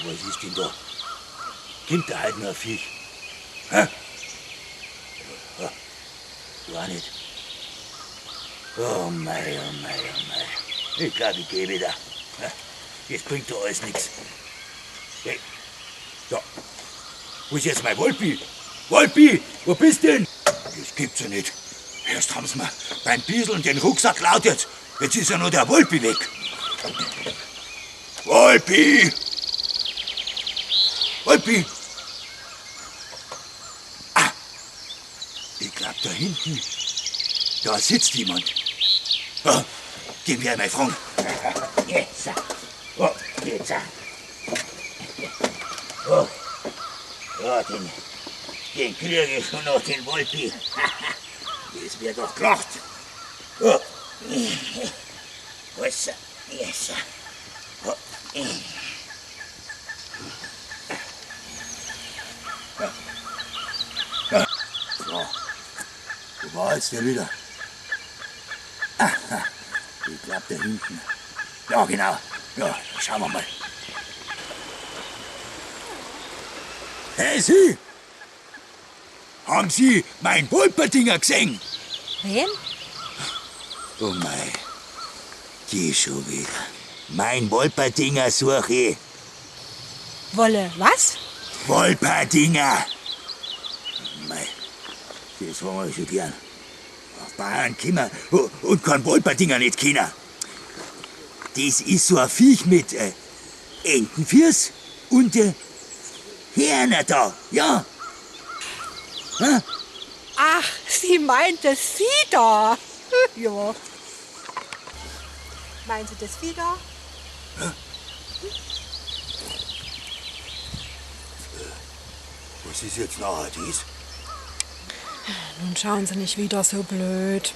Was ist denn da? Kommt da halt noch ein Viech? Hä? Ja, gar nicht. Oh mei, oh mei, oh mei. Ich glaube, ich geh wieder. Das bringt doch alles nichts. Hey. Da. Wo ist jetzt mein Wolpi? Wolpi, wo bist denn? Das gibt's ja nicht. Erst haben sie mir beim Bieseln den Rucksack laut jetzt. Jetzt ist ja nur der Wolpi weg. Wolpi! Wolpi! Ah! Ich glaub, da hinten, da sitzt jemand. Oh, den werde ich mal fragen. Jetzt. Oh, jetzt. Oh. Ja, den kriege ich schon noch, den Wolpi. Das wär doch gelacht. Oh. Was? Yes. Oh. So, wo war jetzt der wieder? Aha, ich glaub, da hinten. Ja, genau. Ja, schauen wir mal. Hey, Sie! Haben Sie mein Wolperdinger gesehen? Wen? Oh mei, die schon wieder. Mein Wolperdinger suche ich. Wolle was? Wolperdinger! Mei, das haben wir schon gern. Auf Bayern kommen und kein Wolperdinger nicht kennen. Das ist so ein Viech mit Entenfüß und Hörner da, ja. Hä? Ach, sie meint das Vieh da. Ja. Meinen Sie das Vieh da? Hä? Was ist jetzt nachher das? Nun schauen Sie nicht wieder so blöd.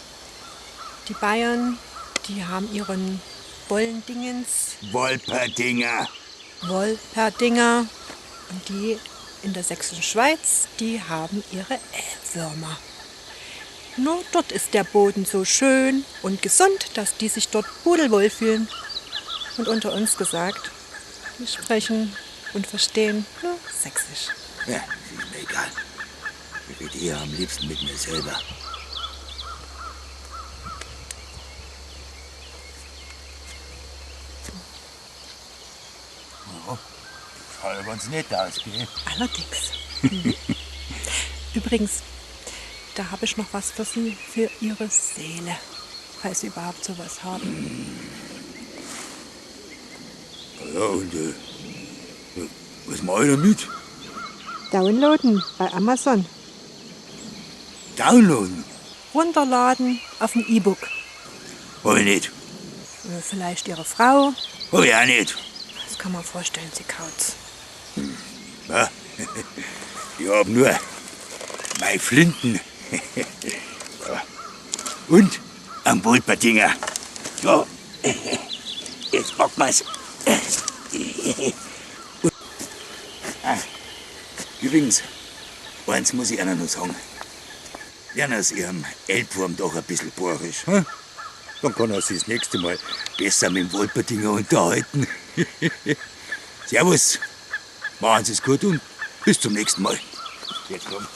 Die Bayern, die haben ihren Bollendingens. Wolperdinger. Wolperdinger. Und die in der Sächsischen Schweiz, die haben ihre Elbwürmer. Nur dort ist der Boden so schön und gesund, dass die sich dort pudelwohl fühlen. Und unter uns gesagt, die sprechen und verstehen nur Sächsisch. Ja, das ist mir egal. Ich rede eher am liebsten mit mir selber. Ja, schaut ganz nett aus, gell? Allerdings. Übrigens, da habe ich noch was für Sie, für Ihre Seele, falls Sie überhaupt sowas haben. Ja, und was mache ich damit? Downloaden bei Amazon. Downloaden? Runterladen auf dem E-Book. Hab ich nicht. Vielleicht Ihre Frau. Hab ich auch nicht. Das kann man vorstellen, Sie Kauz. Ja, ich hab nur meine Flinten. Und am Wolperdinger. So, jetzt packen wir's. Ah, übrigens, eins muss ich Ihnen noch sagen. Lernen Sie Ihrem Elbwurm doch ein bisschen bayerisch. Hm? Dann kann er sich das nächste Mal besser mit dem Wolperdinger unterhalten. Servus, machen Sie es gut und bis zum nächsten Mal. Jetzt komm.